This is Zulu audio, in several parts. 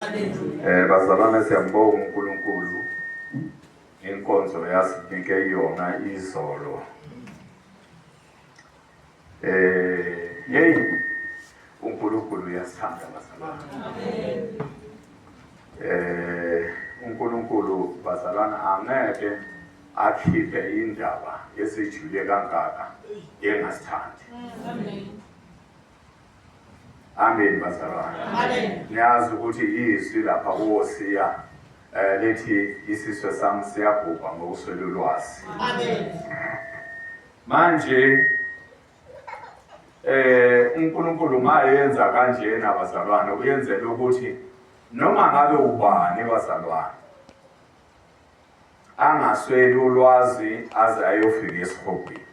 Bazalwane siyambonga uNkulunkulu inkonzo yasinike yona izolo. Hey uNkulunkulu uyasithanda bazalwane. Amen. UNkulunkulu bazalwane angeke akhiphe indaba esijule kangaka engasithandi. Amen. Amen bazalwane. Amen. Niyazi ukuthi izwi lapha kuHosiya lithi isizwe sami siyabhubha ngokuswela ulwazi. Amen. Manje uNkulunkulu mayenza kanjena bazalwane uyenzela ukuthi noma ngabe ubani bazalwane angasweli ulwazi aze ayofika esihogweni.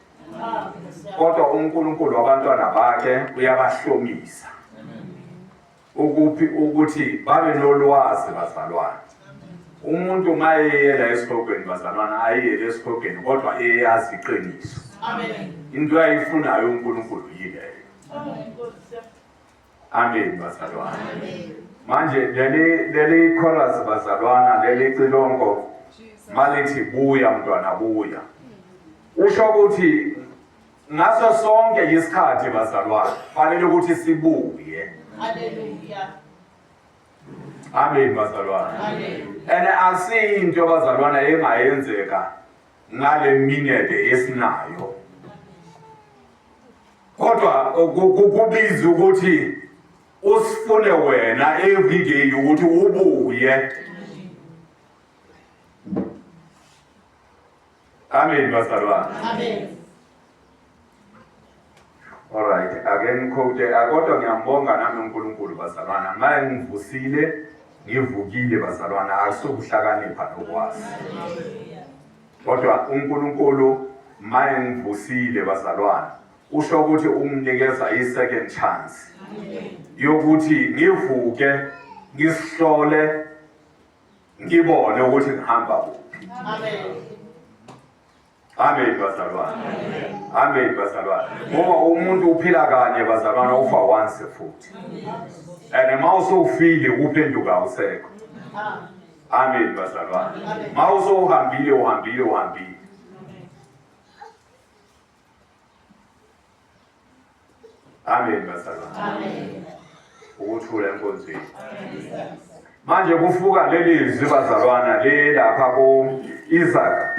Kodwa uNkulunkulu wabantwana bakhe uyabahlomisa ukuphi ukuthi babe nolwazi bazalwane. Umuntu uma eyela esihogweni bazalwane ayeyele esihogweni kodwa eyazi iqiniso. Amen. Into ayifunayo uNkulunkulu yileyo. Amen. Amen bazalwane. Manje leli chorus bazalwana leli cilongo malithi buya mntwana buya. Usho ukuthi ngaso sonke isikhathi bazalwane fanele ukuthi sibuye. Hallelujah. Amen bazalwane. Amen. And asinto bazalwana engayenzeka ngale minute esinayo. Kodwa kubiza ukuthi usifune wena every day ukuthi ubuye. Amen bazalwane. Amen. All right, ake ngiquote kodwa ngiyambonga nami uNkulunkulu bazalwana. Maye ngivusile, ngivukile bazalwana, akusukuhlakanipha nokwazi. Kodwa uNkulunkulu maye ngivusile bazalwana, usho ukuthi unginikeza i-second chance yokuthi ngivuke ngisihlole ngibone ukuthi ngihamba kuphi. Amen. Amen bazalwane. Amen bazalwane. Ngoba umuntu uphila kanye bazalwane ufa once futhi. And uma usufile uphenduka usekho. Amen bazalwane. Uma usuhambile uhambile uhambile. Amen bazalwane. Amen. Ukuthula enkonzweni. Manje kufuka leli zwi bazalwana le lapha ku Isaac.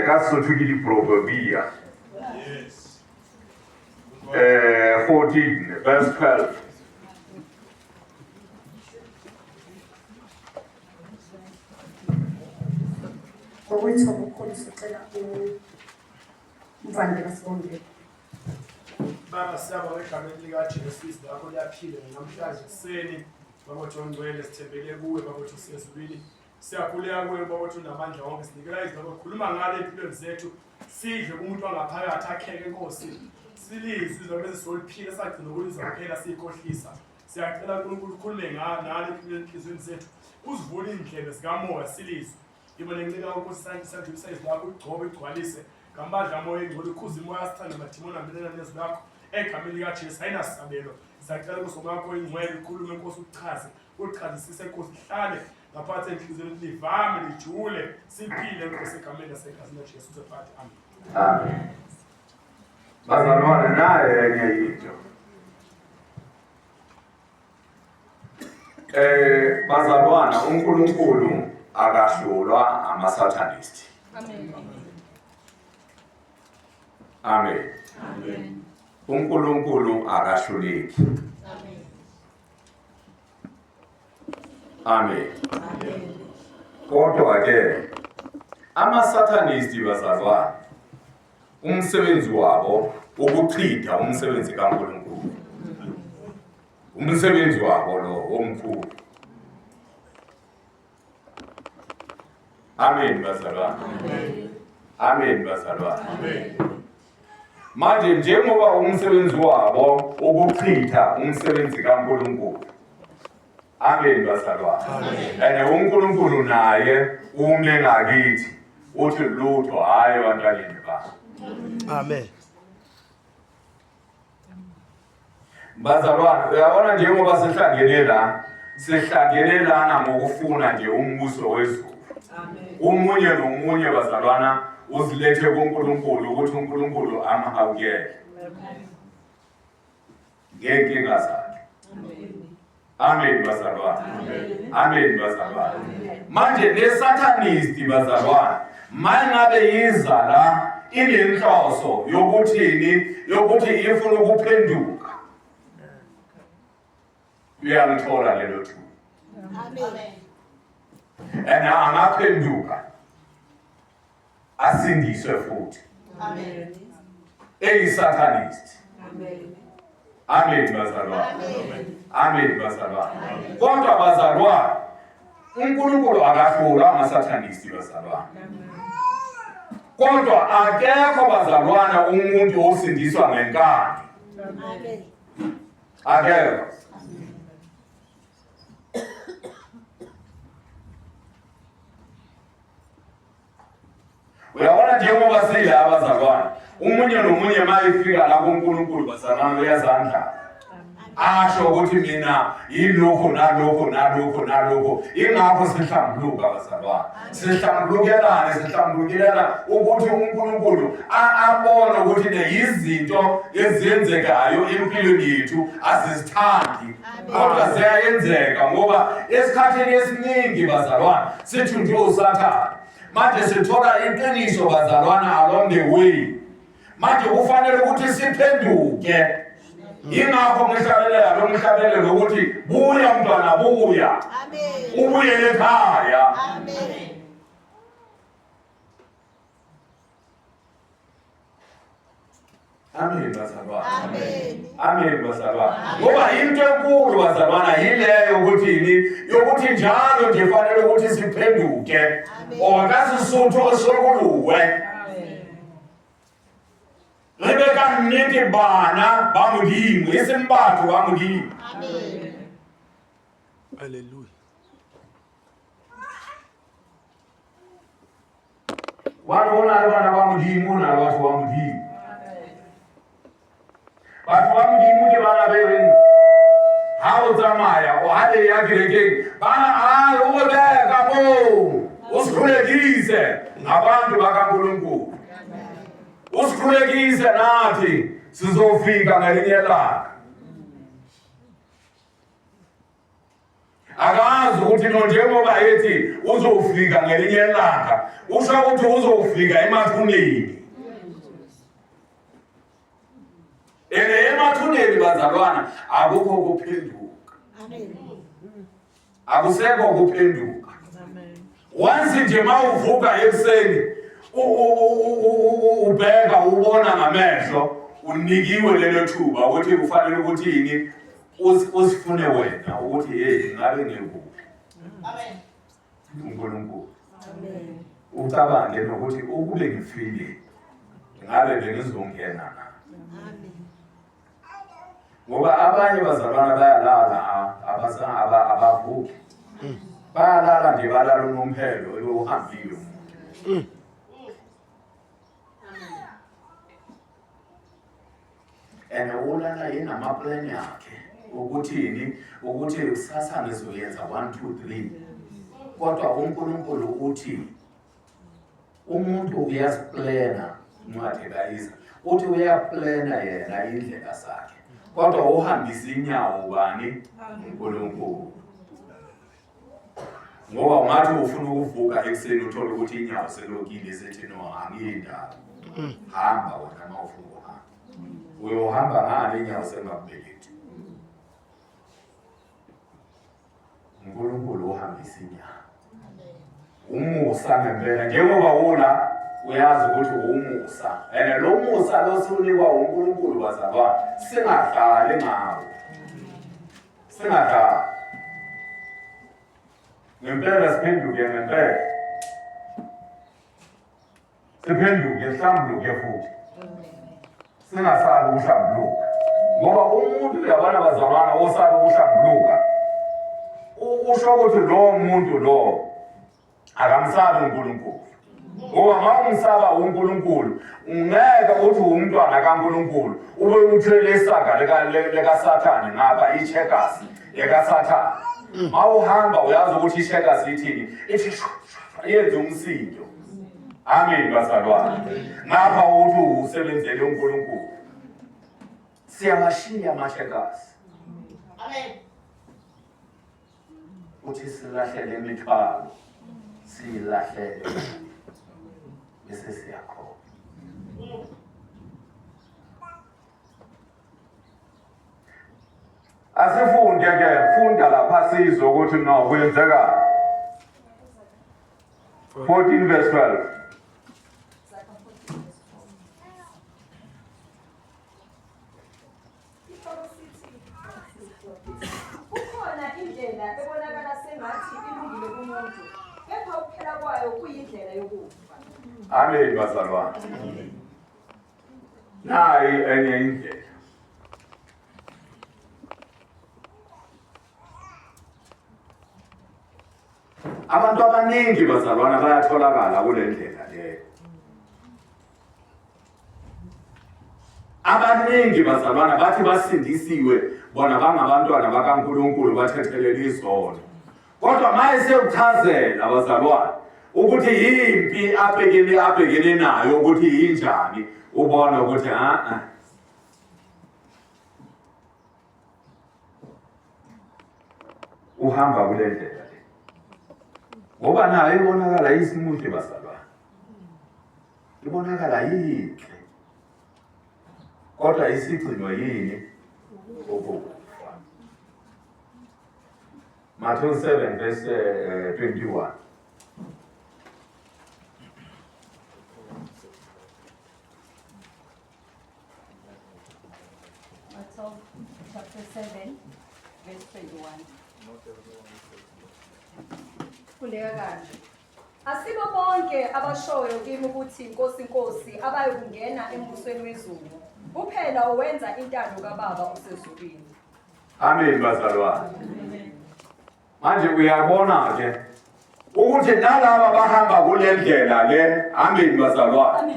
Ka Sesotho ke diproverbia. Yes. 14 verse 12. Ngokwethu okukhulu sicela umvandela sibonge. Baba siyabonga egameni likaJesu izwi lakho liyaphila namhlanje ekuseni Baba wethu ongcwele sithembele kuwe Baba wethu osezulwini siyakhuleka kuwe Baba wethu unamandla wonke sinikela izwi lakho khuluma ngalo empilweni zethu sidle kumuntu wangaphakathi akheke Nkosi silizwe izwi lakho bese soliphila sagcina ukulizwa kuphela siyikhohlisa siyacela uNkulunkulu ukhulume ngalo empilweni zethu uzivule iy'ndlebe zikamoya silizwe Ibo lencika ukuthi sandlulisa izwi lakho ugcobe igcwalise ngamandla amoya engcwele ukhuza imoya sithanda amadimoni amelana nezwi lakho egameni likaJesu ayinasabelo siyacela ukuthi umoya wakho ingcwele ukhulume Nkosi uchaze uchazisise Nkosi hlale ngaphakathi enhliziyweni livame lijule siphile Nkosi egameni lasegazini laJesu uze phakathi amen. Amen. Bazalwane naye enye into. Bazalwana uNkulunkulu akahlulwa amaSatanist. Amen. Amen. Amen. uNkulunkulu akahluleki. Amen. Amen. Amen. Kodwa ke amaSatanist bazalwana umsebenzi wabo ukuchitha umsebenzi kaNkulunkulu. Umsebenzi wabo lo omkhulu. Amen bazalwane. Amen. Amen bazalwane. Amen. Manje njengoba umsebenzi wabo ukuchitha umsebenzi kaNkulunkulu. Amen bazalwane. And uNkulunkulu naye ume ngakithi uthi lutho hayi bantwaneni bami. Amen. Bazalwane uyabona njengoba sihlangene la Sihlangene lana ngokufuna nje umbuso wezulu. Omunye nomunye bazalwana uzilethe kuNkulunkulu ukuthi uNkulunkulu amhawukele ngey'nkinga zakhe. Amen bazalwane. Amen bazalwane. Manje ne-satanist bazalwane mayingabe yiza la inenhloso yokuthini yokuthi ifuna ukuphenduka uyalithola lelo thuba. Amen. And angaphenduka asindiswe futhi. Amen. Eyi-satanist. Amen. Amen bazalwane. Amen bazalwane. Kodwa bazalwane uNkulunkulu akahlulwa amasathanisti bazalwane. Kodwa akekho bazalwana umuntu osindiswa ngenkani. Amen. Akekho. Uyabona njengoba sila abazalwane, umunye nomunye uma efika la kuNkulunkulu bazalwane uyazandla. Asho ukuthi mina yilokho nalokho nalokho nalokho. Ingakho sihlambuluka bazalwane. Sihlambulukelane, sihlambulukelana ukuthi uNkulunkulu abone ukuthi neyizinto ezenzekayo empilweni yethu asizithandi. Kodwa ziyayenzeka ngoba esikhathini esiningi bazalwane sithunjwe uSathane. Manje sithola iqiniso bazalwana along the way. Manje kufanele ukuthi siphenduke. Yingakho ngihlabelela lo mhlabelelo ukuthi buya mntwana buya. Amen. Ubuyele ekhaya. Amen. Amen bazalwane. Amen. Amen bazalwane. Ngoba into enkulu bazalwana yileyo ukuthi yini yokuthi njalo nje fanele ukuthi siphenduke. Or kasisuthu osokuluwe. Re be ka nnete bana ba Modimo, e seng batho ba Modimo. Amen. Hallelujah. Wa re o na le bana ba Modimo, o na le batho ba Modimo. Batho ba Modimo ke bana be reng ha o tsamaya o ha le ya kerekeng bana a o beka moo o sikhulekise ngabantu bakaNkulunkulu usikhulekise nathi sizofika ngelinye ilanga akazi ukuthi no njengoba ethi uzofika ngelinye ilanga usho ukuthi uzofika emathuneni ene emathuneni bazalwana akukho kuphenduka akusekho kuphenduka once nje mawuvuka ekuseni ubheka ubona ngamehlo unikiwe lelo thuba ukuthi kufanele ukuthi yini uzifune wena ukuthi hey ngabe ngikuphi Amen. uNkulunkulu ucabange nokuthi ukube ngifile ngabe bengizongena na Amen. ngoba abanye bazalwana bayalala abavuki bayalala nje balala unomphelo uhambile umuntu and ulala yenamaplani akhe ukuthini ukuthi kusasa ngizoyenza 1 2 3 kodwa uNkulunkulu uthi umuntu uyaziplana incwadi kaIsa uthi uyaplana yena indlela zakhe kodwa uhambisa inyawo bani uNkulunkulu ngoba ungathi ufuna ukuvuka ekuseni uthole ukuthi inyawo selokile sethi no angiyindawo hamba wena uma ufuna ukuhamba uyohamba ngani inyawo sengakubelethi uNkulunkulu uhambisa inyawo umusa ngempela njengoba ula uyazi ukuthi umusa and lo musa lo siwunikwa uNkulunkulu bazalwane singadlali ngawo singadlali ngempela siphenduke ngempela siphenduke sihlambuluke futhi singasabi ukuhlambuluka ngoba umuntu uyabona bazalwana osaba ukuhlambuluka usho ukuthi lowo muntu lowo akamsabi uNkulunkulu ngoba uma umsaba uNkulunkulu ungeke uthi umntwana kaNkulunkulu ube uthwele isaka likaSathane ngapha icheckers likaSathane. Mawuhamba uyazi ukuthi isheka sithini, ithi yenze umsindo. Amen bazalwane. Ngapha uthi usebenzele uNkulunkulu. Siyawashiya amashekasi. Amen. Uthi silahlele imithwalo. Silahlele. Bese siyakhona. Asifunde ke, funda lapha sizwe ukuthi no kwenzeka. 14 verse 12. Kukhona indlela ebonakala sengathi ilungile kumuntu, kepha ukuphela kwayo kuyindlela yokufa. Amen bazalwane. Nayi enye indlela. Abantu abaningi bazalwana bayatholakala kule ndlela le. Abaningi bazalwana bathi basindisiwe bona bangabantwana bakaNkulunkulu bathethelela izono. Kodwa maye sekuchazela bazalwane ukuthi yimpi abhekene abhekene nayo ukuthi yinjani ubona ukuthi a a uhamba kule ndlela le ngoba nayo ibonakala isimuhle bazalwane ibonakala yinhle kodwa isigcino yini ukufa Matthew 7 verse 21 Matthew chapter 7 verse 21. Fundeka kanje. Asibo bonke abashoyo kimi ukuthi Nkosi Nkosi abayokungena embusweni wezulu. Kuphela owenza intando kaBaba osezulwini. Amen bazalwane. Manje uyabona ke ukuthi nalaba bahamba kule ndlela le, amen bazalwane.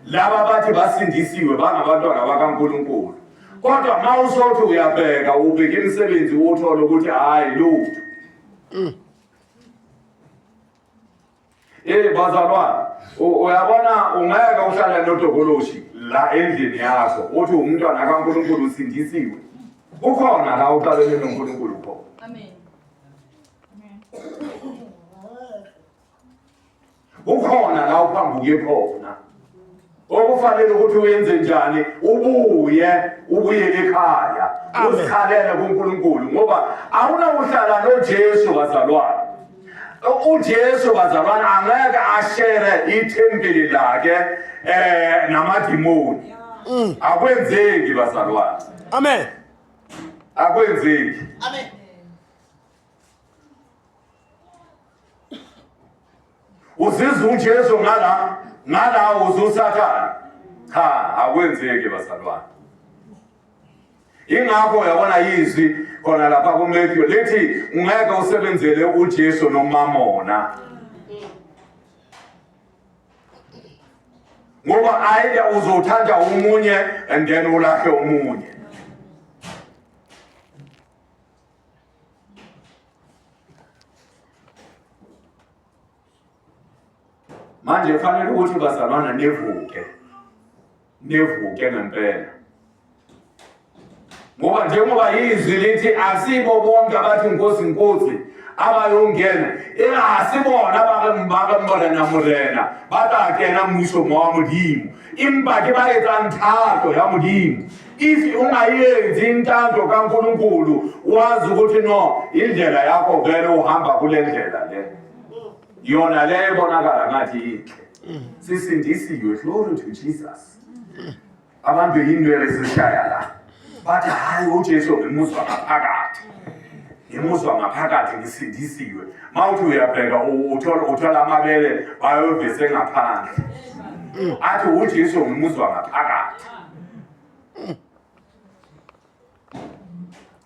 Laba bathi basindisiwe bangabantwana bakaNkulunkulu. Kodwa uma usothi uyabheka ubheka imisebenzi uthole ukuthi hayi lutho. Eh bazalwane, uyabona ungeke uhlale nodokoloshi la endlini yakho uthi umntwana kaNkulunkulu usindisiwe. Kukhona la uqalene noNkulunkulu khona. Amen. Kukhona la uphambuke khona. Okufanele ukuthi uyenze njani ubuye ubuyele ekhaya uzikhalele kuNkulunkulu ngoba awunawuhlala noJesu bazalwane. uJesu bazalwane angeke ashere ithempeli lakhe eh namadimoni. Akwenzeki bazalwane. Amen. Akwenzeki. Amen. Uzizwa uJesu ngala ngala uzusathane. Cha, akwenzeki bazalwane. Ingakho uyabona izwi khona lapha kuMatthew lithi ungeke usebenzele uJesu noMamona. Ngoba ayike uzothanda omunye and then ulahle omunye. Manje kufanele ukuthi bazalwana nivuke. Nivuke ngempela. Ngoba njengoba izwi lithi asibo bonke abathi Nkosi Nkosi abayongena asibona abake mbona Morena ba tla kena mmusong wa Modimo empa ke ba etsang thato ya Modimo if ungayenzi intando kaNkulunkulu wazi ukuthi no indlela yakho vele uhamba kule ndlela le yona le ebonakala ngathi yinhle sisindisiwe glory to Jesus abantu yinwele zishaya la bathi hayi uJesu ngimuzwa ngaphakathi ngimuzwa ngaphakathi ngisindisiwe mawuthi uyabheka uthola uthola amabele bayovese ngaphandle athi uJesu ngimuzwa ngaphakathi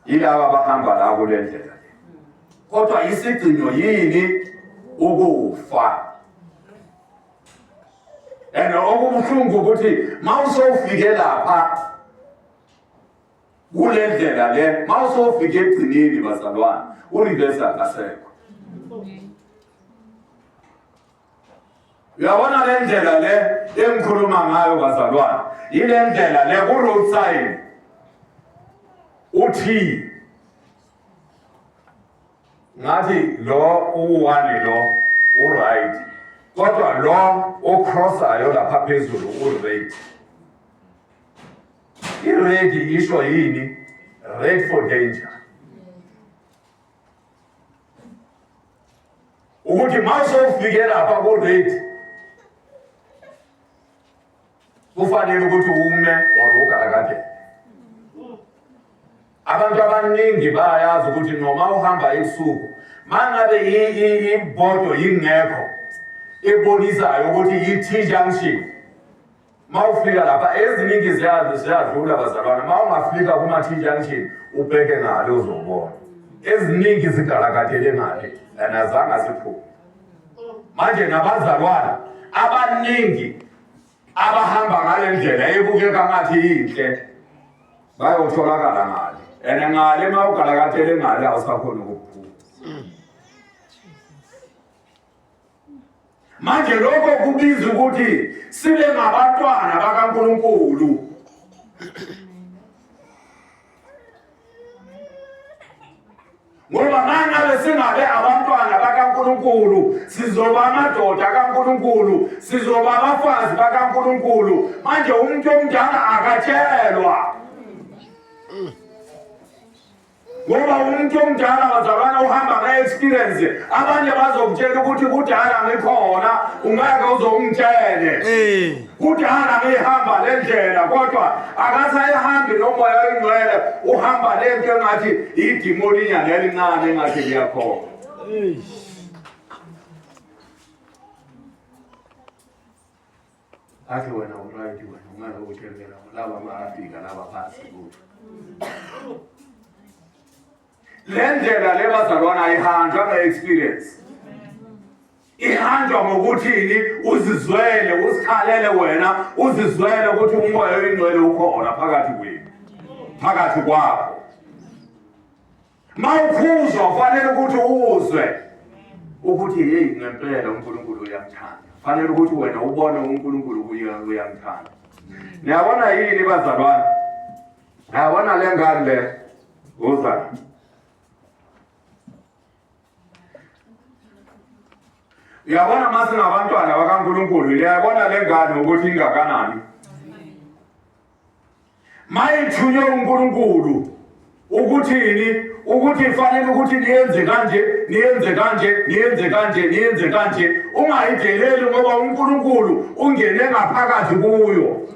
yilaba abahamba la kule ndlela le kodwa isigcino yini ukufa and okubuhlungu ukuthi mawusowufike lapha Kule ndlela le mawusofika ekugcineni bazalwane ureverse akasekho. Uyabona le ndlela le engikhuluma ngayo bazalwane, yile ndlela le ku-road sign uthi ngathi lo uwani lo uright kodwa lo ocrossayo lapha phezulu uright. I-ready isho yini? Ready for danger. Ukuthi mawusofike lapha ku-ready kufanele ukuthi ume or ugalakade. Abantu abaningi bayazi ukuthi noma uhamba ebusuku mangabe ibhodo ingekho ebonisayo ukuthi i-T junction Mawufika lapha eziningi ziyadlula bazalwane, uma ungafika kuma-T junction ubheke ngale uzobona eziningi zigalakadele ngale and azange aziphume. Manje nabazalwane abaningi abahamba ngale ndlela ebukeka ngathi yinhle bayotholakala ngale and ngale uma ugalakadele ngale awusakhona ukuphuma. Manje lokho kubiza ukuthi sibe ngabantwana bakaNkulunkulu. Ngoba mangabe singabe abantwana bakaNkulunkulu sizoba amadoda kaNkulunkulu, sizoba abafazi bakaNkulunkulu. Manje umuntu omdala akatshelwa. Ngoba umuntu omdala bazalwana uhamba nge-experience abanye bazokutshela ukuthi kudala ngikhona ungeke uzongitshele eh. kudala ngihamba le ndlela kodwa akasayihambi nomoya oyingcwele uhamba le nto engathi idimoninya lelincane engathi liyakhona. Athi wena uright wena ungeke utshele laba bayafika laba phansi kuthi. Le ndlela le bazalwana ayihanjwa nge-experience. Ihanjwa ngokuthini uzizwele uzikhalele wena uzizwele ukuthi umoya oyingcwele ukhona phakathi kwenu phakathi kwakho. Mawukhuzwa ufanele ukuthi uzwe ukuthi hey ngempela uNkulunkulu uyamthanda. Fanele ukuthi wena ubone uNkulunkulu uyamthanda. Niyabona yini bazalwane? Niyabona le ngane le? Uza. Uyabona uma singabantwana bakaNkulunkulu, niyabona le ngane ukuthi ingakanani. Mayithunywe uNkulunkulu ukuthini ukuthi ifanele ukuthi niyenze kanje niyenze kanje niyenze kanje niyenze kanje ungayideleli ngoba uNkulunkulu ungene ngaphakathi kuyo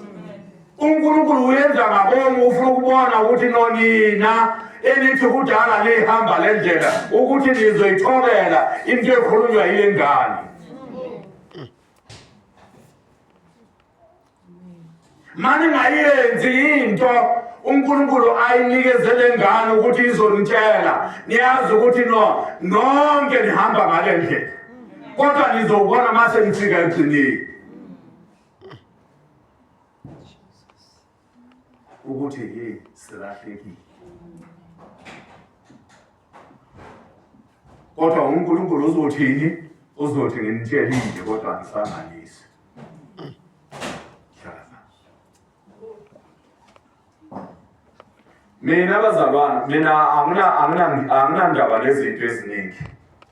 uNkulunkulu uyenza ngabomu ufuna ukubona ukuthi nonina enithi kudala nihamba le ndlela ukuthi nizoyithobela into ekhulunywa yile ngane Mani ngayenzi into uNkulunkulu ayinikezele ngane ukuthi izonitshela niyazi ukuthi no nonke nihamba ngale ndlela kodwa nizobona mase nifika ekugcineni ukuthi hey silahlekile kodwa uNkulunkulu uzothini uzothi nginitshelile kodwa angisanganisi Mina bazalwane mina angina angina anginandaba nezinto eziningi.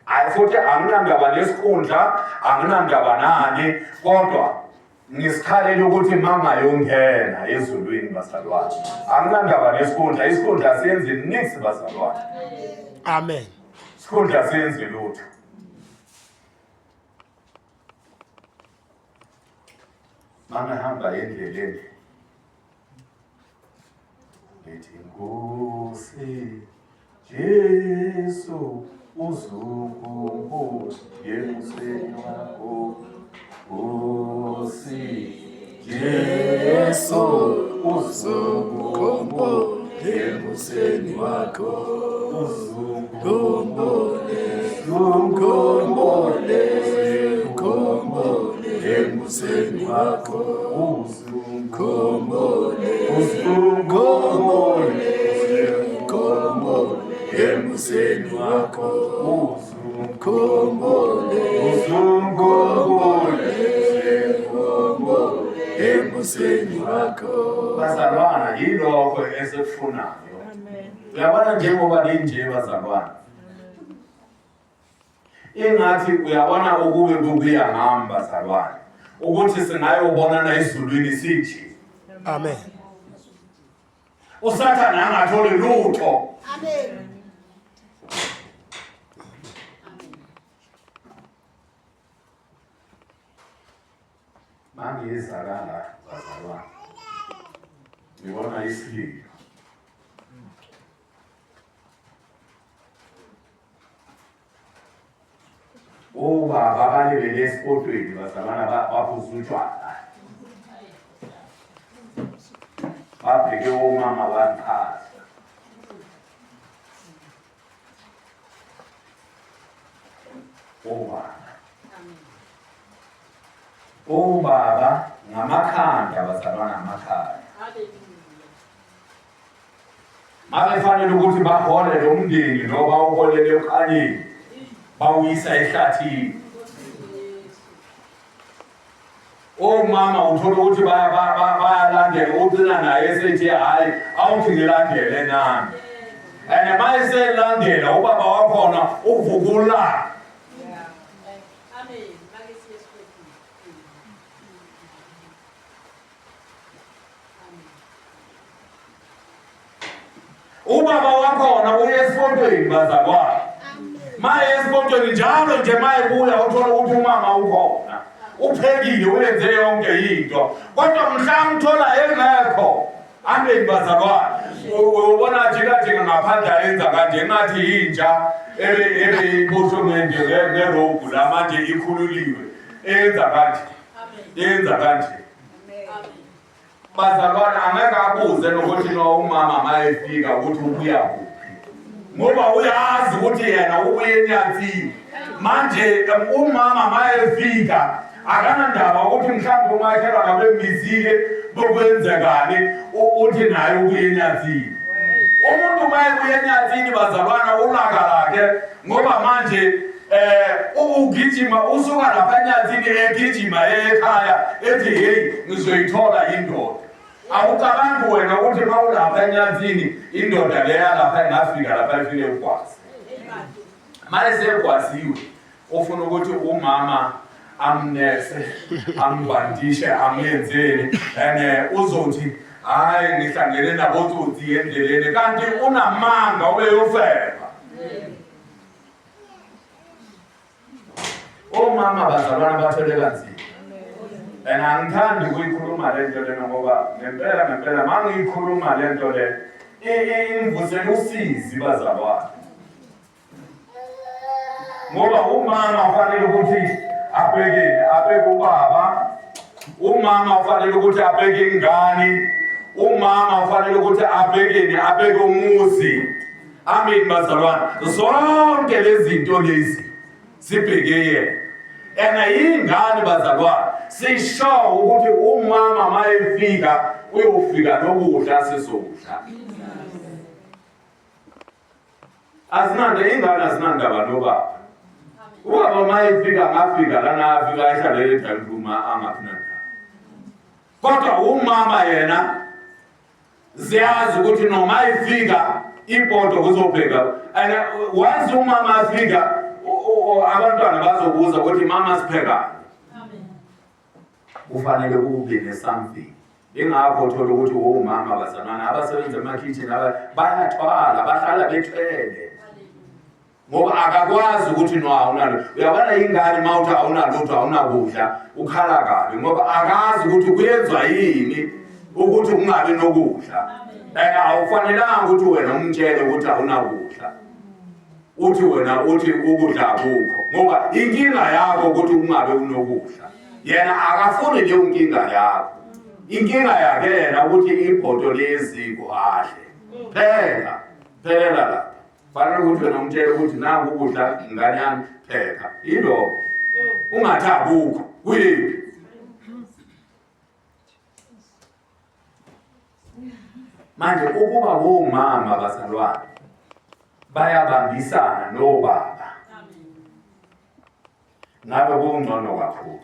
Hayi futhi anginandaba nesikhundla, anginandaba nani kodwa ngisikhalela ukuthi mangayongena ezulwini bazalwane. Anginandaba nesikhundla, isikhundla siyenzi nix bazalwane. Amen. Isikhundla siyenzi lutho. Mangihamba endleleni ngithi Nkosi Jesu uzukhumbule emuseni wakho Nkosi Jesu uzukhumbule emuseni wakho uzukhumbule uzukhumbule uzukhumbule emuseni wakho uzukhumbule uzukhumbule Bazalwana, yilokho esikufunayo. Uyabona njengoba linje bazalwane. Ingathi uyabona ukube kukuya ngami bazalwane ukuthi singayobonana ezulwini sinje. Amen. USathane angatholi lutho. Amen. Mangiza la bazalwane. Ngibona isililo. Obaba balibele esikodweni bazalwana baphuza utshwala. Babheke omama baqhaza. Obaba. Obaba ngamakhanda bazalwana amakhanda. Babefanele ukuthi bahole lo mndeni lo bawuholele ekukhanyeni bawuyisa ehlathini. Omama uthola ukuthi bayalandela ugcina naye esethi hhayi awuthi ngilandele nami. And uma eselandela ubaba wakhona uvukula. Ubaba wakhona uye esipontweni bazalwane. Maye esipontweni njalo nje maye kuya uthola ukuthi umama ukhona. Uphekile uyenze yonke into. Kodwa mhla ngithola engekho Amen bazalwane. Ubona jika jika ngaphandle ayenza kanje ngathi yinja ebe ebe iboshwe nje ngerobhu la manje ikhululiwe. Eyenza kanje. Yenza kanje. Bazalwane angeke abuze nokuthi no umama mayefika ukuthi ubuya kuphi. Ngoba uyazi ukuthi yena ubuye enyathini. Manje umama mayefika akanandaba ukuthi mhlawumbe umakhelwane bembizile bokwenzekani uthi naye ubuye enyathini. Umuntu mayebuye enyathini bazalwana ulaka lakhe ngoba manje eh ugijima usuka lapha enyathini egijima ekhaya ethi hey ngizoyithola indoda awucabangi wena ukuthi uma ulapha enyathini indoda leya lapha ingafika lapha ifike ukwazi manje sekwaziwe ufuna ukuthi umama amnese ambandishe amyenzeni and eh, uzothi hayi ngihlangene nabotsotsi endleleni kanti unamanga ubeyofeba Omama bazalwana bathwele kanzima. And angithandi ukuyikhuluma le nto lena ngoba ngempela ngempela uma ngiyikhuluma le nto le ingivusela usizi bazalwane. Ngoba umama ufanele ukuthi abhekeni abheke ubaba, umama ufanele ukuthi abheke ingane, umama ufanele ukuthi abhekeni abheke umuzi. Amen bazalwane. Zonke lezi zinto lezi sibheke yena. And yingane bazalwane sisho ukuthi umama mayefika uyofika nokudla sizodla. Azinanda ingane azinandaba nobaba. Ubaba mayefika ngafika lana afika ehlalele edlala uma angafunandaba. Kodwa umama yena ziyazi ukuthi noma ifika ibhodo kuzobheka and once umama afika abantwana bazobuza ukuthi mama siphekani kufanele kube ne-something ingakho uthola ukuthi womama bazalwane abasebenza emakhishini bayathwala bahlala bethwele ngoba akakwazi ukuthi no awunalo uyabona ingane uma uthi awunalutho awunakudla ukhala kabi ngoba akazi ukuthi kuyenzwa yini ukuthi ungabi nokudla and awufanelanga ukuthi wena umtshele ukuthi awunakudla uthi wena uthi ukudla akukho ngoba inkinga yakho ukuthi ungabe unokudla yena akafuni leyo nkinga yakho inkinga yakhe yena ukuthi ibhodo leziko adle phela phela lapha Fanele ukuthi wena umtshele ukuthi nangu ukudla ngane yami phepha. Yilokho. Ungathi akukho. Kuyiphi? Manje ukuba womama bazalwane bayabambisana nobaba. Ngabe kungcono kakhulu.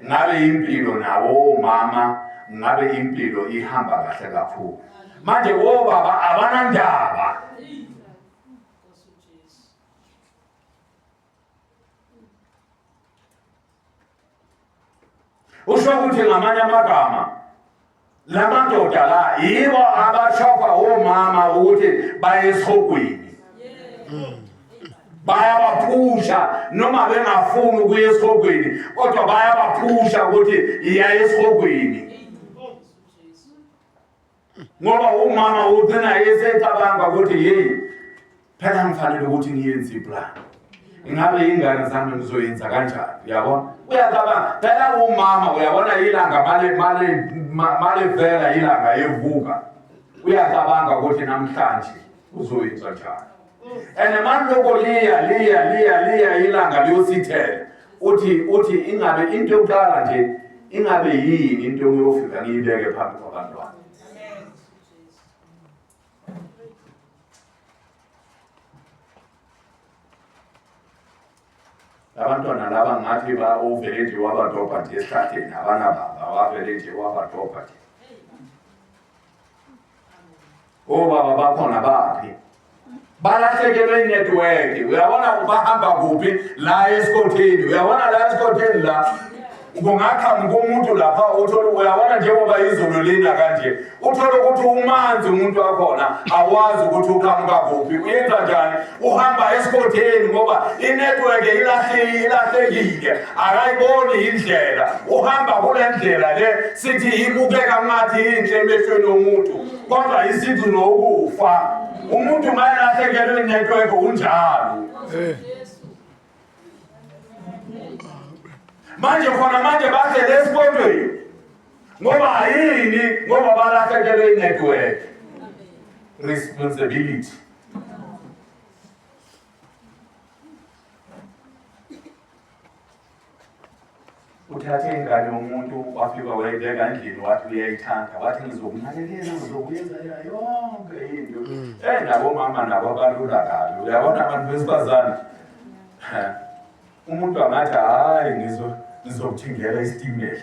Ngabe impilo nawo omama Ngabe impilo ihamba kahle kakhulu. Manje obaba abanandaba. Usho ukuthi ngamanye amagama lamadoda la yibo abashofa omama ukuthi baye esihogweni. Bayabaphusha noma bengafuni ukuya esihogweni, kodwa bayabaphusha ukuthi iya esihogweni. Ngoba umama ugcina esecabanga ukuthi hey, phela ngifanele ukuthi ngiyenze iplan. Ingabe ingane zami ngizoyenza kanjani? Uyabona? Uyacabanga phela umama, uyabona ilanga male male malevela ilanga evuka. Uyacabanga ukuthi namhlanje uzoyenza njani. And maloko liya liya liya liya ilanga liyosithela. Uthi ingabe into yokuqala nje ingabe yini into engiyofika ngiyibeke phambi kwabantwana. Abantwana laba ngathi ba uvele nje wabadobha nje esihlahleni, abanababa, wavele nje wabadobha nje. Obaba bakhona baphi? Balahlekelwe inetwork. Uyabona bahamba kuphi la esikhotheni? Uyabona la esikhotheni la kungaqhamuka umuntu lapha uthole, uyabona njengoba izulu lina kanje, uthole ukuthi umanzi umuntu wakhona awazi ukuthi uqhamuka kuphi, uyenza njani, uhamba esikhotheni ngoba inetwork ilahlekile, akayiboni indlela, uhamba kule ndlela le sithi ibukeka ngathi inhle emehlweni womuntu, kodwa isigcino ukufa. Umuntu mayelahlekelwe inetwork unjalo. Manje khona manje bahlele esikolweni ngoba yini? Ngoba balahlekelwe inetwork. Responsibility. Uthathe ingane yomuntu wafika wayibeka endlini wathi uyayithanda, wathi ngizokunakekela, ngizokuyenza yonke into. Nabomama nabo abalula kabi. Uyabona abantu besifazane, umuntu angathi hhayi ngizokuthengela isitimela,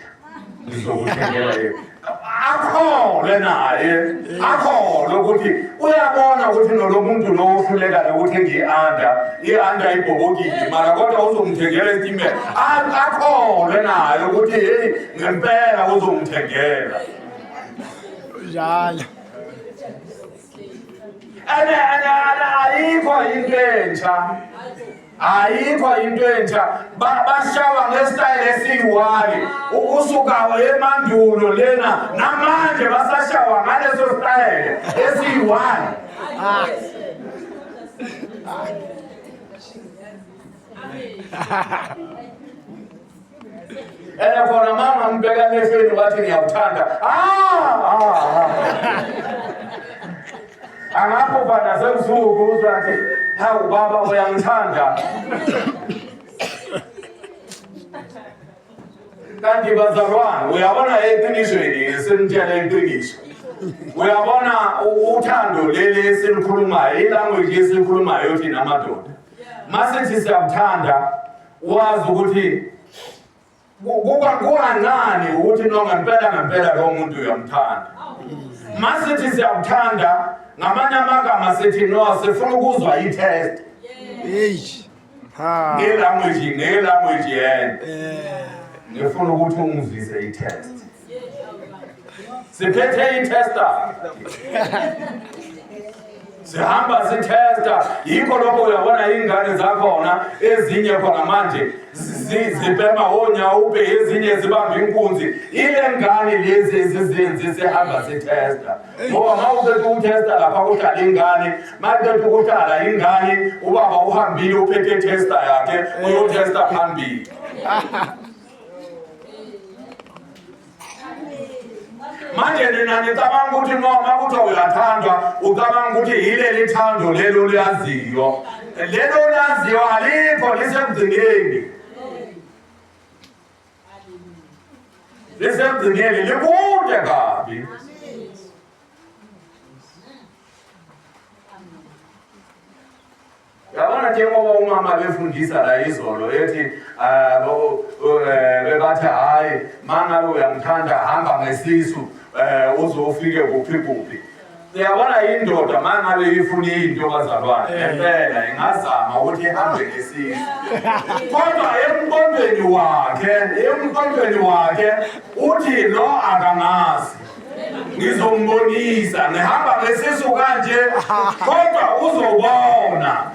ngizokuthengela yena, akhole naye, akhole ukuthi uyabona ukuthi nolo muntu lo uhluleka nokuthi ngi-anda i-anda ibhobokile, mara kodwa uzongithengela isitimela, akhole naye ukuthi heyi ngempela uzongithengela. Njalo. Ene ene ene ayikho into entsha. Ayikho into entsha. Bashawa ngesitayela esiyi-one ukusuka emandulo lena namanje basashawa ngaleso sitayela esiyi-one. Ene khona mama ngibheka emehlweni wathi ngiyakuthanda. Angaphupha nasebusuku uzathi hawu baba uyangithanda. Kanti bazalwane uyabona eqinisweni esimtshela iqiniso. Uyabona uthando leli esilikhulumayo, ilanguage esilikhulumayo thina madoda. Masithi siyakuthanda wazi ukuthi kuba kukancane ukuthi no ngempela ngempela lo muntu uyamthanda. Masithi siyakuthanda ngamanye amagama sithi no sifuna ukuzwa i-test. Hey. Ha. Ngelanguage, ngelanguage yena. Ngifuna ukuthi ungizwise i-test. Siphethe i-tester. Sihamba sithesta, yikho lokho uyabona iy'ngane zakhona ezinye khona manje zibhema onyawupe, ezinye zibamba inkunzi. Ile ngane lezi ezizenzi sihamba sithesta, ngoba uma uqeda ukuthesta lapha kuhlala ingane, uma uqeda ukuhlala ingane ubaba uhambile uphethe ithesta yakhe uyothesta phambili. Manje nina nicabanga ukuthi noma kuthiwa uyathandwa, ucabanga ukuthi yileli thando lelo liyaziyo. Lelo laziyo alikho, lisekugcineni. Lisekugcineni, likude kabi. Yabona njengoba umama befundisa la izolo ethi ah, eh, bebathi hhayi mangabe uyangithanda hamba ngesisu um uzofike kuphi kuphi. Uyabona indoda mangabe ifuna into bazalwane eh. ngempela ingazama ukuthi ihambe ngesisu. Kodwa emqondweni wakhe, emqondweni wakhe uthi lo akangazi. Ngizombonisa ngihamba ngesisu kanje kodwa uzobona.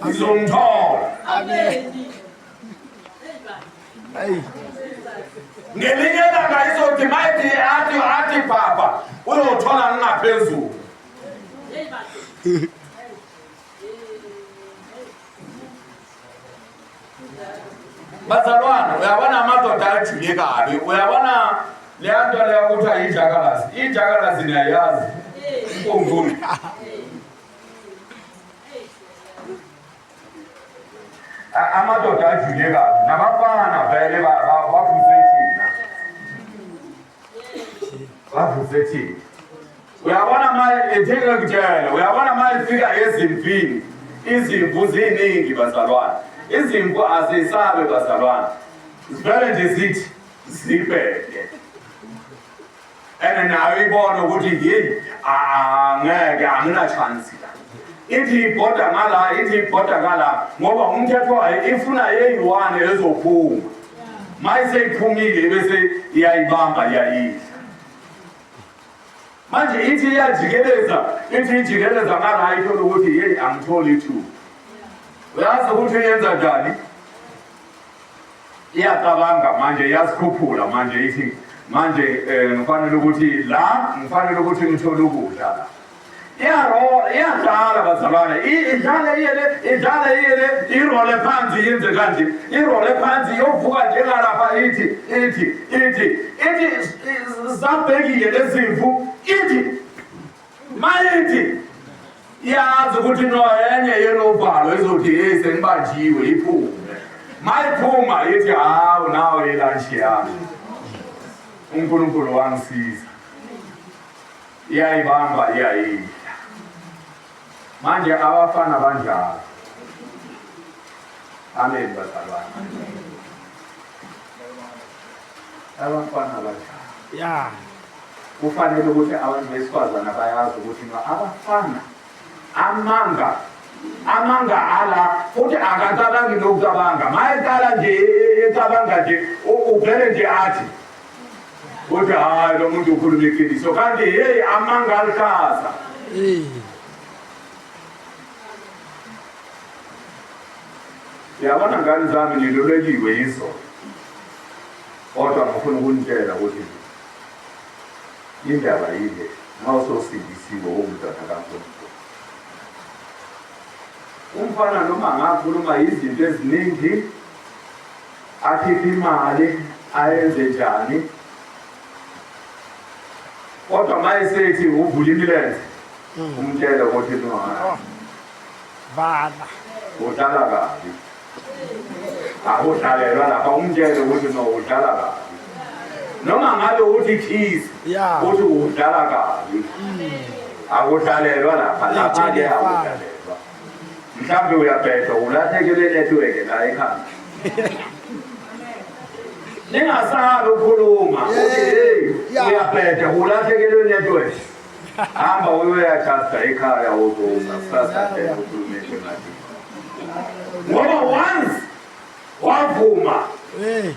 Ngizomthola. Amen. Ngelinye ilanga izothi mayithi athi athi baba uyothola ngingaphezulu. Bazalwane, uyabona amadoda ajule kabi, uyabona leya nto leya kuthiwa yijakalazi. Ijakalazi niyayazi. Inkungu. Amadoda ajule kabi nabafana vele bavuse thina, bavuse thina. Uyabona manje ethe ngikutshela, uyabona manje fika ezimvini, izimvu ziningi bazalwane, izimvu azisabe bazalwane, zivele nje zithi zibheke and nayo ibona ukuthi yeyi angeke angina-chance la ithi ibhoda ngala ithi ibhoda ngala ngoba umthetho wayo ifuna eyi-one ezophuma ma iseyiphumile bese iyayibamba iyayidla manje ithi iyajikeleza ithi ijikeleza ngala ithole ukuthi yeyi angitholi ithuba uyazi ukuthi uyenza njani Iyacabanga manje iyasikhuphula manje ithi manje eh, ngifanele ukuthi la ngifanele ukuthi ngithole ukudla la. Iyarola, iyadlala bazalwane, idlale iyele, idlale iyele, irole phansi yenze kanje, irole phansi iyovuka njengalapha ithi ithi ithi ithi zabhekile lezimvu ithi Mayithi iyazi ukuthi no enye yenovalo izothi hey sengibanjiwe iphume. Mayiphuma ithi hawu nawe ilantshi yami. uNkulunkulu wangisiza. Iyayibamba iyayidla. Manje abafana banjalo. Amen bazalwane. Abafana banjalo. Yeah. Kufanele ukuthi abantu besifazana bayazi ukuthi no abafana amanga amanga ala futhi akacabangi nokucabanga mayeqala nje ecabanga nje uvele nje athi uthi hayi lo muntu ukhuluma iqiniso kanti heyi amanga aluhlaza yabona ngane zami nilulekiwe yizolo kodwa ngifuna ukunitshela ukuthi Indaba yile, uma usosindisiwe uwumntwana kaNkulunkulu. Umfana noma angakhuluma izinto eziningi, akhiphe imali, ayenze njani, kodwa uma esethi uvula imilenze, umtshele ukuthi no, oh, vala udlala kabi. Akudlalelwa lapha umtshele ukuthi no udlala kabi. Noma ngabe uthi cheese uthi udlala kabi. Akudlalelwa lapha lapha ke akudlalelwa. Mhlawumbe uyabheda ulahlekelwe network la ekhanda. Ningasabi ukukhuluma uthi hey uyabheda ulahlekelwe network. Hamba uyoyajasta ekhaya uzoza kusasa nje ukhulume njengathi. Ngoba once wavuma Hey.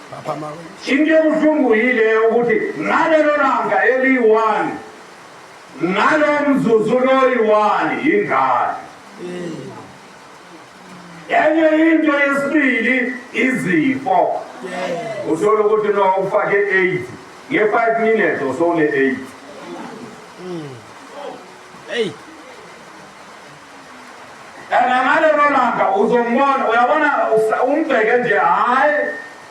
Papa ma. Into ebuhlungu yile ukuthi ngalelo langa eliyi-one ngalo mzuzu loyi-one yingane. Enye into yesibili izifo. Uthole ukuthi no ufake AIDS nge-5 minutes usone-AIDS. Hey. And ngalelo langa uzombona uyabona umbheke nje hhayi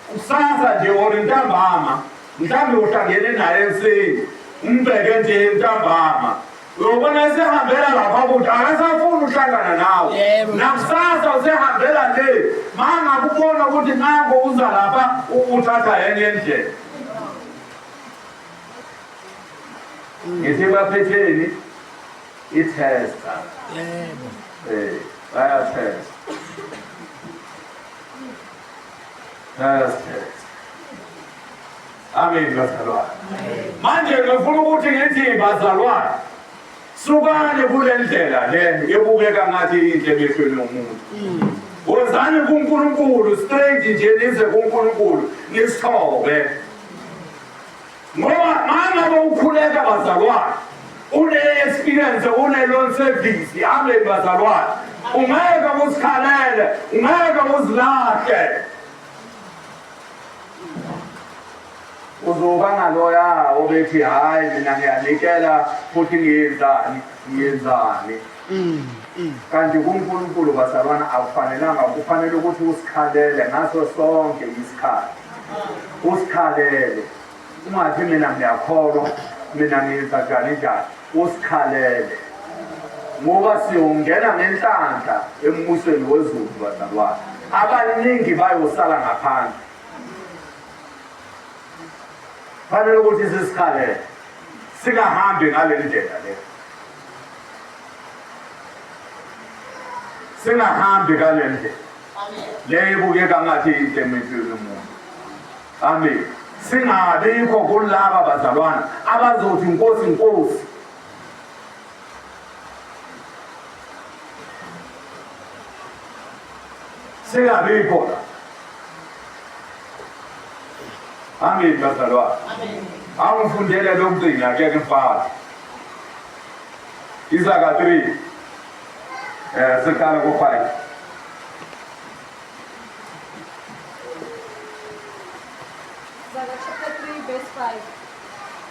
kusasa nje or ntambama mhlawumbe uhlangene naye ekuseni umbheke nje ntambama uyobona esehambela lapha kude akasafuni uhlangana nawe nakusasa usehambela le mangakubona ukuthi nango uza lapha uthatha enye indlela ngithi baphetheni i-tester Yebo. Eh, bayathetha. Bayathetha. Amen bazalwane. Manje ngifuna ukuthi ngithi bazalwane sukani kule ndlela le ebukeka ngathi inhle emehlweni omuntu. Wozani kuNkulunkulu straight nje nize kuNkulunkulu nisithobe. Ngoba mangabe ukhuleka bazalwane une-experience une-loan service amen bazalwane ungeke uzikhalele ungeke uzilahle uzoba ngaloya obethi hhayi mina ngiyanikela futhi ngiyenzani ngiyenzani kanti kuNkulunkulu bazalwana akufanelanga kufanele ukuthi usikhalele ngaso sonke isikhathi usikhalele ungathi mina ngiyakholwa mina ngiyenza njani njani usikhalele ngoba siyongena ngenhlanhla embusweni wezulu bazalwane abaningi bayosala ngaphandle fanele ukuthi sisikhalele singahambi ngale ndlela le singahambi ngale ndlela le ibukeka ngathi inhle emehlweni omuntu amen singabikho kulaba bazalwana abazothi nkosi nkosi singabikho la amen bazalwane angifundele lokugcina ke ngifake Isaka 3 eh siqala ku 5 Zaga chapter 3 verse 5.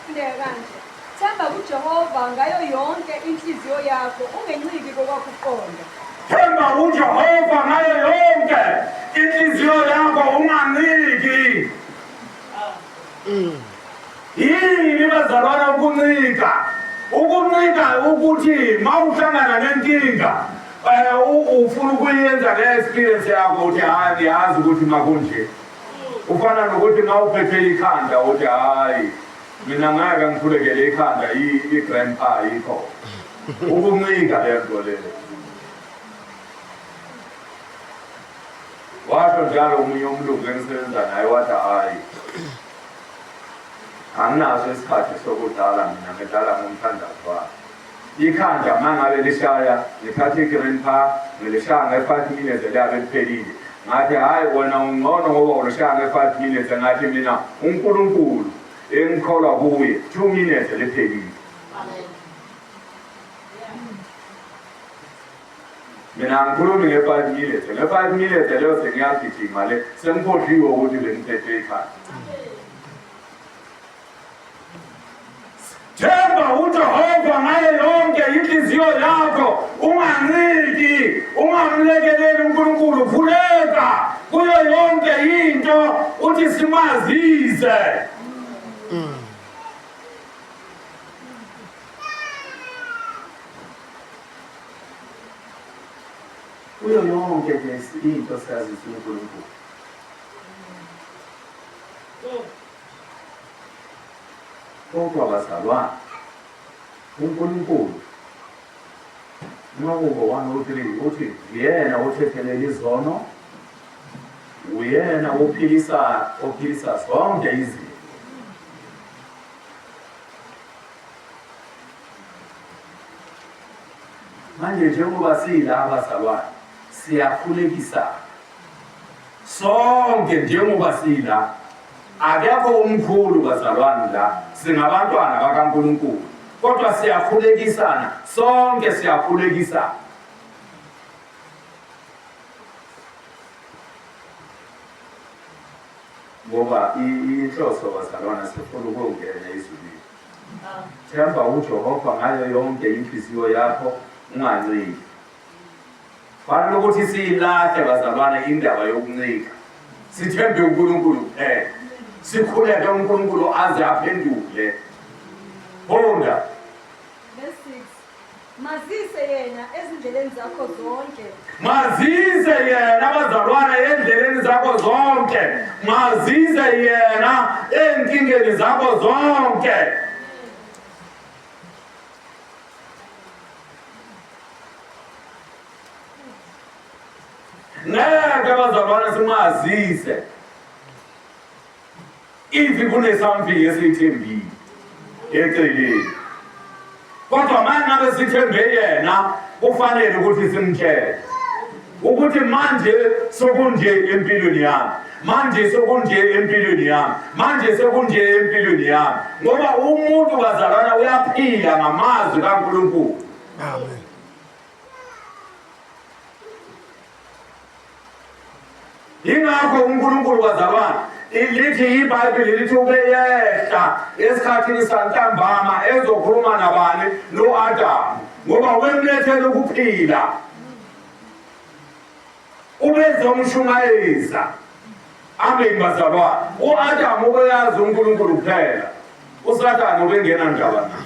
Fundeka kanje. Themba kuJehova ngayo yonke inhliziyo yakho, ungenciki kokwakho ukuqonda. Themba uJehova ngayo yonke inhliziyo yakho unganciki. Yini bazalwana ukuncika? Ukuncika ukuthi mawuhlangana nenkinga eh ufuna ukuyenza nge-experience yakho uthi hayi ngiyazi ukuthi makunje. Ufana nokuthi mawuphethe ikhanda uthi hayi mina ngeke ngikhulekele ikhanda i-grandpa ayikho. Ukuncika le nto leyo. Washo njalo omunye umlungu engisebenza naye wathi hhayi anginaso isikhathi sokudlala mina ngidlala ngomthandazo wami. Ikhanda uma ngabe lishaya ngithatha i-green pa ngilishaya nge-five minutes liyabe liphelile. Ngathi hhayi wena ungcono ngoba ulishaya nge-five minutes ngathi mina uNkulunkulu engikholwa kuye 2 minutes liphelile. Mina angikhulumi nge-five minutes nge-five minutes leyo sengiyagijima le sengikhohliwe ukuthi bengiphethe ikhanda. Themba uJehova ngayo yonke inhliziyo yakho, unganciki, ungamlekeleli uNkulunkulu, khuleka kuyo yonke into uthi simazise. Kuyo yonke nje into siyazisa uNkulunkulu. Kodwa bazalwane, uNkulunkulu uMahubo 103 uthi uyena othethelela izono, uyena ophilisa ophilisa zonke izinto. Manje njengoba siyila bazalwane, siyakhulekisana sonke njengoba sila akekho umkhulu bazalwane la singabantwana bakaNkulunkulu kodwa siyakhulekisana sonke siyakhulekisana ngoba inhloso bazalwane sifuna ukungena ezulwini themba uJehova ngayo yonke inhliziyo yakho unganciki Fanele ukuthi siyilahle bazalwane indaba yokuncika. Sithembe uNkulunkulu kuphela. Sikhuleke uNkulunkulu aze aphendule. Funda. Verse 6. Mazise yena ezindleleni zakho zonke. Mazise yena bazalwane endleleni zakho zonke. Mazise yena ezinkingeni zakho zonke. Ngeke bazalwane simazise if kune-something esiyithembile eceleni, kodwa manje ngabe sithembe yena, kufanele ukuthi simtshele ukuthi manje sokunje empilweni yami, manje sokunje empilweni yami, manje sekunje empilweni yami, ngoba umuntu bazalwana uyaphila ngamazwi kaNkulunkulu. Amen. Yingakho uNkulunkulu bazalwane lithi iBhayibheli lithi ubeyehla esikhathini santambama ezokhuluma nabani? No-Adamu, ngoba ubemlethela ukuphila, ubezomshumayeza. Amen bazalwane. U-Adamu ubeyazi uNkulunkulu kuphela, uSathane ubengena ndaba naye.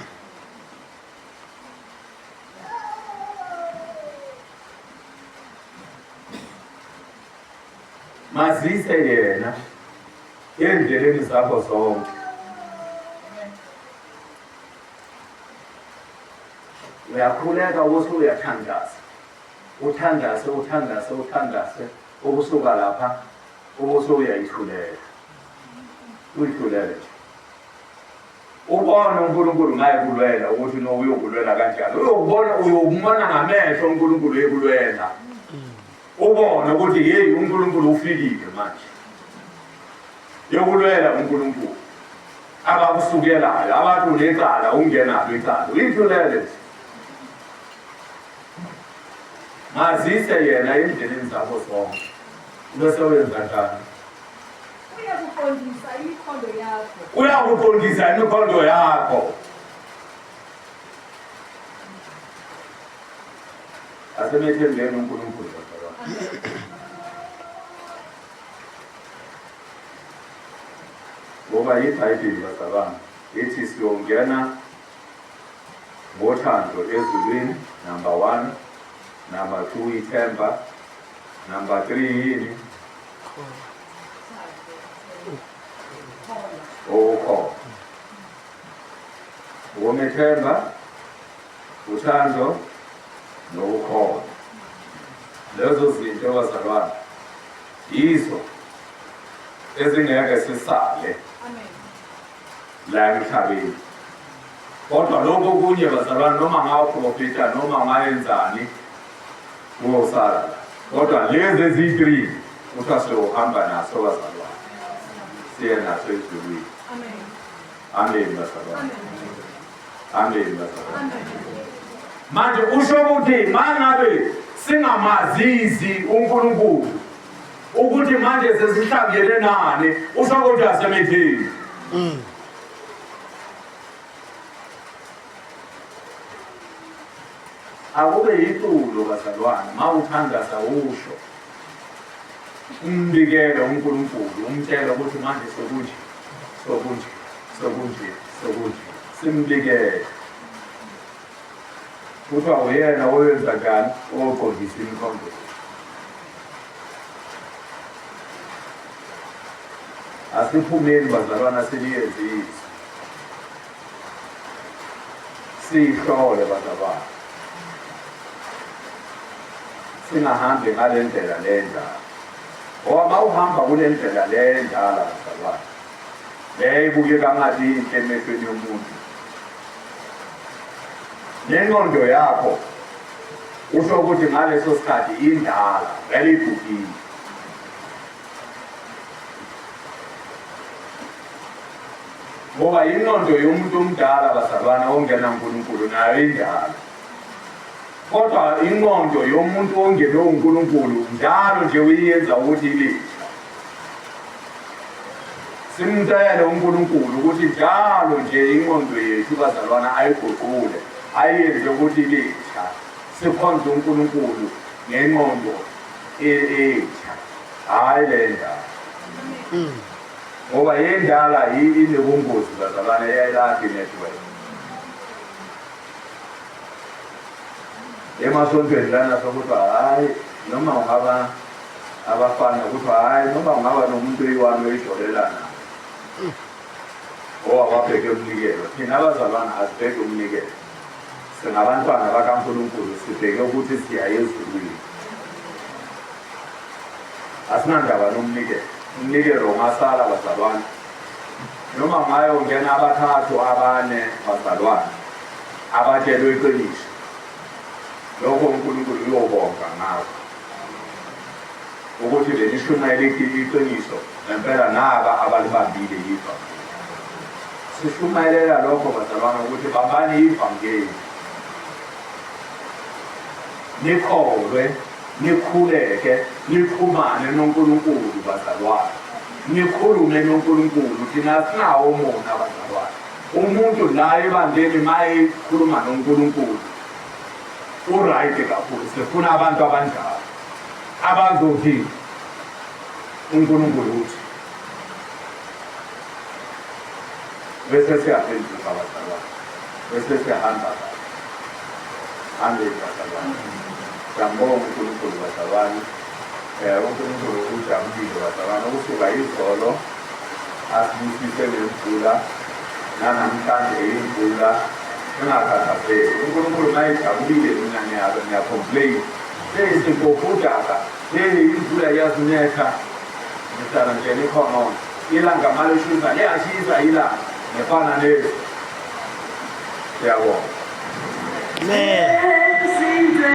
Mazise yena endleleni zakho zonke. Uyakhuleka ukuthi uyathandaza, uthandaze, uthandaze, uthandaze, ukusuka lapha ubuse uyayithulela, uyithulele nje, ubone uNkulunkulu ngaye kulwela ukuthi no uyokulwela kanjani. Uyokubona, uyokubona ngamehlo uNkulunkulu ekulwela, ubone ukuthi yeyi, uNkulunkulu ufikile manje yokulwela. uNkulunkulu abakusukelayo abathi unecala, ungenalo icala, uyithulele nje. Mazise yena endleleni zakho zonke, bese wenza njani? Uyakuqondisa imikhondo yakho. Uyakuqondisa imikhondo yakho. Asemethembeni uNkulunkulu bazalwane, ngoba iBhayibheli bazalwane ithi siyongena ngothando ezulwini, number one. Number two, ithemba. Number three yini? Ukukholwa. Ukumethemba, uthando nokukholwa, lezo zinto bazalwane yizo ezingeke sisale la emhlabeni. Kodwa lokho okunye bazalwane, noma ngaprofita noma ngayenzani, kuyosala la. Kodwa lezi eziyi-three kuthiwa siyohamba naso bazalwane, siye naso ezulwini. Amen bazalwane, amen bazalwane. Manje usho ukuthi mangabe singamazizi uNkulunkulu ukuthi manje sesihlangene nani, usho ukuthi asemethini. Akube yiculo bazalwane, ma uthandaza usho, umbikele uNkulunkulu, umtshele ukuthi manje sokunje, sokunje, sokunje, sokunje, simbikele. Kuthiwa uyena oyenza njani? Oqondisa imikhondo. Asiphumeni bazalwana, siliyenze izwi, siyihlole bazalwane, singahambi ngale ndlela le ndala, ngoba uma uhamba kule ndlela le ndala bazalwane, le ibukeka ngathi inhle emehlweni yomuntu nengqondo yakho, usho ukuthi ngaleso sikhathi indala vele igugile. Ngoba ingqondo yomuntu omdala bazalwana ongena uNkulunkulu nayo indala, kodwa ingqondo yomuntu ongenwe uNkulunkulu njalo nje uyiyenza ukuthi ibe. Simcele uNkulunkulu ukuthi njalo nje ingqondo yethu bazalwana ayiguqule, ayenze ukuthi ibitsha, sikhonze uNkulunkulu ngengqondo entsha, hhayi le ndala, ngoba yendala inobungozi bazalwane, iyayilahla i-network. Emasontweni lana sokuthiwa hhayi, noma ungaba abafana, kuthiwa hhayi, noma ungaba nomuntu oyi-one oyijolela naye owababheke umnikelo. Thina abazalwane asibheke umnikelo, singabantwana bakaNkulunkulu, sibheke ukuthi siya ezulwini. Asinandaba nomnikelo. Umnikelo ungasala bazalwane. Noma ngayongena abathathu abane bazalwane abatshelwe iqiniso. Lokho uNkulunkulu uyobonga ngakho. Ukuthi benishumayela iqiniso ngempela naba abalibambile ivangeli. Sishumayelela lokho bazalwane ukuthi bambani ivangeli. Nikholwe, nikhuleke, nixhumane noNkulunkulu bazalwane. Nikhulume noNkulunkulu, thina asinawo umona bazalwane. Umuntu la ebandleni mayekhuluma noNkulunkulu u-right kakhulu. Sifuna abantu abanjalo abazothi uNkulunkulu uthi bese siyaphenduka bazalwane, bese siyahamba kahle. Amen bazalwane. Siyambonga uNkulunkulu bazalwane. UNkulunkulu ujabulile bazalwane ukusuka izolo asibusise ngemvula nanamhlanje imvula engakhathazeki. uNkulunkulu mayejabulile mina ngiya-complain. Hey singofudaka, hey imvula iyasinetha. Ngihlala nje nikhona. Ilanga malishisa liyashisa ilanga ngefana lezi. Siyabonga. Amen.